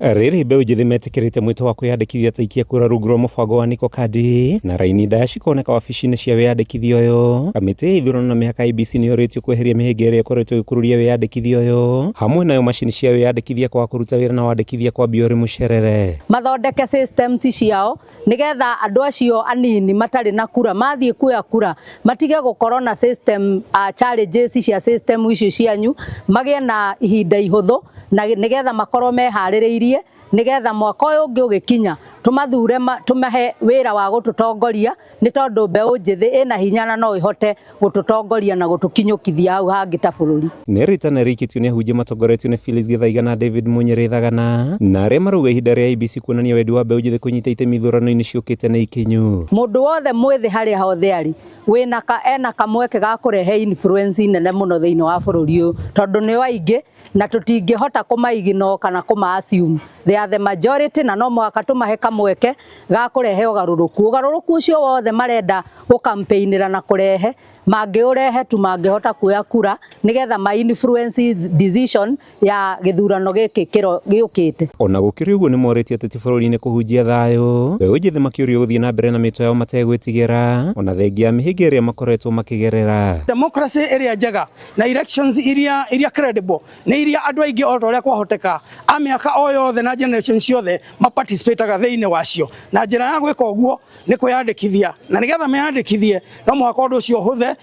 Rĩrĩ mbeũ njĩthĩ metĩkĩrĩte mwĩto wa kwĩyandĩkithia ta aikia kura rungu rwa mũbango wa Niko Kadi na raini ndaya cikoneka wabici-inĩ cia wĩyandĩkithia ũyũ. Kamĩtĩ ya ithurano na mĩhaka IEBC nĩ yorĩtio kweheria mĩhĩnga ĩrĩa ĩkoretwo ĩgĩkururia wĩyandĩkithia ũyũ hamwe nayo macini cia wĩyandĩkithia kwaga kũruta wĩra na wandĩkithia kwambia ũrĩ mũcerere. Mathondeke systems ciao nigetha andũ acio anini matarĩ na kura mathiĩ kuoya kura matige gũkorwo na system challenges cia system icio cianyu, magĩe na ihinda ihũthũ na nigetha makorwo meharĩrĩirie nigetha mwaka ũyũ ũngĩ ũgĩkinya tũmathure, tũmahe wĩra wa gũtũtongoria, nĩ tondũ mbeũ njĩthĩ ĩna hinya na no ĩhote gũtũtongoria na gũtũkinyũkithia hau hangĩ ta bũrũri. Nĩ rĩtana rĩikĩtio nĩ ahunjia matongoretio nĩ Phyllis Gĩthaiga na David Munyĩrĩ Thagana na arĩa marauga ihinda rĩa IEBC kuonania wendi wa mbeũ njĩthĩ kũnyita itemi ithurano-inĩ ciũkĩte nĩ ikinyu. Mũndũ wothe mwĩthĩ harĩa hothe arĩ wĩna ka ena kamweke ga kũrehe influence nene mũno thĩinĩ wa bũrũri ũyũ, tondũ nĩo aingĩ na tũtingĩhota kũma ignore kana kũma assume they are the majority, na no mũhaka tũmahe kamweke ga kũrehe ũgarũrũku. Ũgarũrũku ũcio wothe marenda gũkampeinĩra na kũrehe, mangĩũrehe tu mangĩhota kuoya kura nĩgetha ma influence decision ya gĩthurano gĩkĩ gĩũkĩte. Ona gũkĩrĩ ũguo, nĩ morĩtie ateti bũrũri-inĩ kũhunjia thayũ, mbeũ njĩthĩ makĩũrio gũthiĩ na mbere na mĩto yao mategwĩtigĩra ona thengia ya mĩhĩnga ĩrĩa makoretwo makĩgerera. Democracy ĩrĩa njega na elections iria credible nĩ iria andũ aingĩ o ta ũrĩa kwahoteka a mĩaka o yothe na generation ciothe maparticipataga thĩinĩ wacio, na njĩra ya gwĩka ũguo nĩ kwĩyandĩkithia, na nĩgetha meyandĩkithie no mũhaka ũndũ ũcio ũhũthe,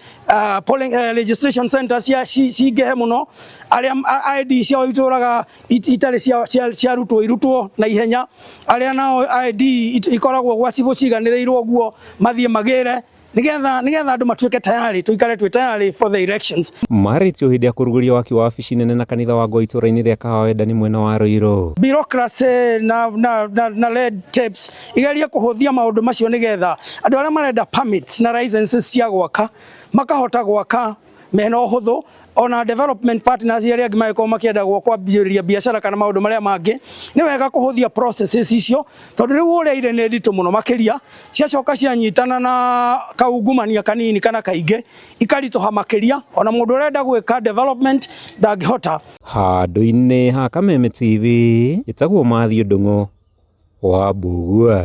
polling, registration centers cia cingĩhe mũno, arĩa ID ciao itũraga itarĩ ciarutwo irutwo na ihenya, arĩa nao ID ikoragwo gwa cibũ ciganĩrĩirwo ũguo mathiĩ magĩre nigetha andũ matuĩke tayari, tuikare twĩ tayari for the elections. Marĩtio hĩndĩ ya kũrugũria waki wa wabici nene na kanitha wa Ngwa itũũra-inĩ rĩa Kahawa Wendani mwena wa Ruiru. Bureaucracy na red tapes igerie kũhũthia maũndũ macio nigetha andũ arĩa marenda permits na licenses cia gwaka makahota gwaka mena ũhũthũ, ona development partners arĩa angĩ mangĩkorwo makĩenda kwambĩrĩria biacara kana maũndũ marĩa mangĩ, nĩ wega kũhũthia processes icio, tondũ rĩu ũrĩa irĩ nĩ nditũ mũno makĩria, ciacoka cianyitana na kaungumania kanini kana kaingĩ ikaritũha makĩria, ona mũndũ ũrenda gwĩka development ndangĩhota. Handũ-inĩ ha Kameme TV, ĩtagwo Mathiũ Ndung'u wa Mbugua.